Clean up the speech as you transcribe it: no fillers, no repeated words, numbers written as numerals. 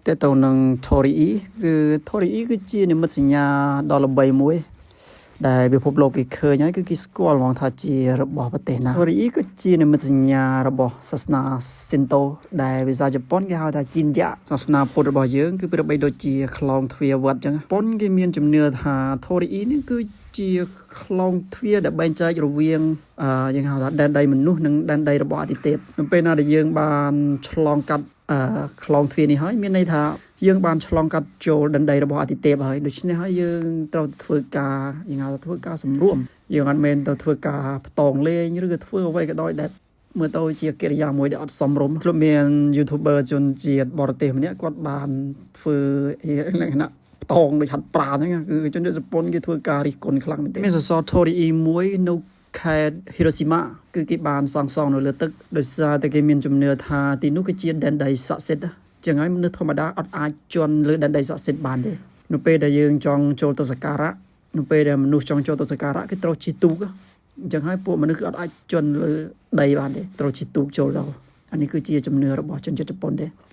តើទៅនឹង Torii គឺ Torii គឺជានិមិត្តសញ្ញាដ៏ល្បីមួយ ដែលពិភពលោកគេឃើញហើយគឺគេស្គាល់ហ្មងថាជារបស់ប្រទេសណា Torii គឺជានិមិត្តសញ្ញារបស់សាសនាស៊ីនតូដែលភាសាជប៉ុនគេហៅថាជីនយ៉ាសាសនាពុទ្ធរបស់យើងគឺប្រៀបបីដូចជាខ្លោងទ្វារវត្តអញ្ចឹងប៉ុនគេមានជំនឿថា Torii នេះគឺជាខ្លោងទ្វារដែលបែងចែករវាងអឺយើងហៅថាដែនដីមនុស្សនិងដែនដីរបស់អាទិទេពនៅពេលណាដែលយើងបានឆ្លងកាត់អឺខ្លោងទ្វារនេះហើយមានន័យថាយើងបានឆ្លងកាត់ចូលដែនដីរបស់អាទិទេពហើយដូច្នេះហើយយើងត្រូវតែធ្វើការយើងហៅថាធ្វើការសម្រួមយើងអត់មែនទៅធ្វើការផ្តងលេងឬក៏ធ្វើអ្វីក៏ដោយដែលមើលទៅជាកិរិយាមួយដែលអត់សមរម្យធ្លាប់មាន YouTuber ជនជាតិបរទេសម្នាក់គាត់បានធ្វើលក្ខណៈផ្តងដូចហាត់ប្រាណហ្នឹងគឺជនជាតិជប៉ុនគេធ្វើការរិះគន់ខ្លាំងមែនទែនមានសសរ Torii មួយនៅខេត្តហ៊ីរ៉ូស៊ីម៉ាគឺគេបានសាងសង់នៅលើទឹកដោយសារតែគេមានជំនឿថាទីនោះគឺជាដែនដីស័ក្តិសិទ្ធិចឹងហើយមនុស្សធម្មតាអត់អាចជន់លើដែនដីស័ក្តិសិទ្ធិបានទេនៅពេលដែលយើងចង់ចូលទៅសក្ការៈនៅពេលដែលមនុស្សចង់ចូលទៅសក្ការៈគេត្រូវជិះទូកអញ្ចឹងហើយពួកមនុស្សគឺអត់អាចជន់លើដីបានទេត្រូវជិះទូកចូលទៅអានេះគឺជាជំនឿរបស់ជនជាតិជប៉ុនទេ។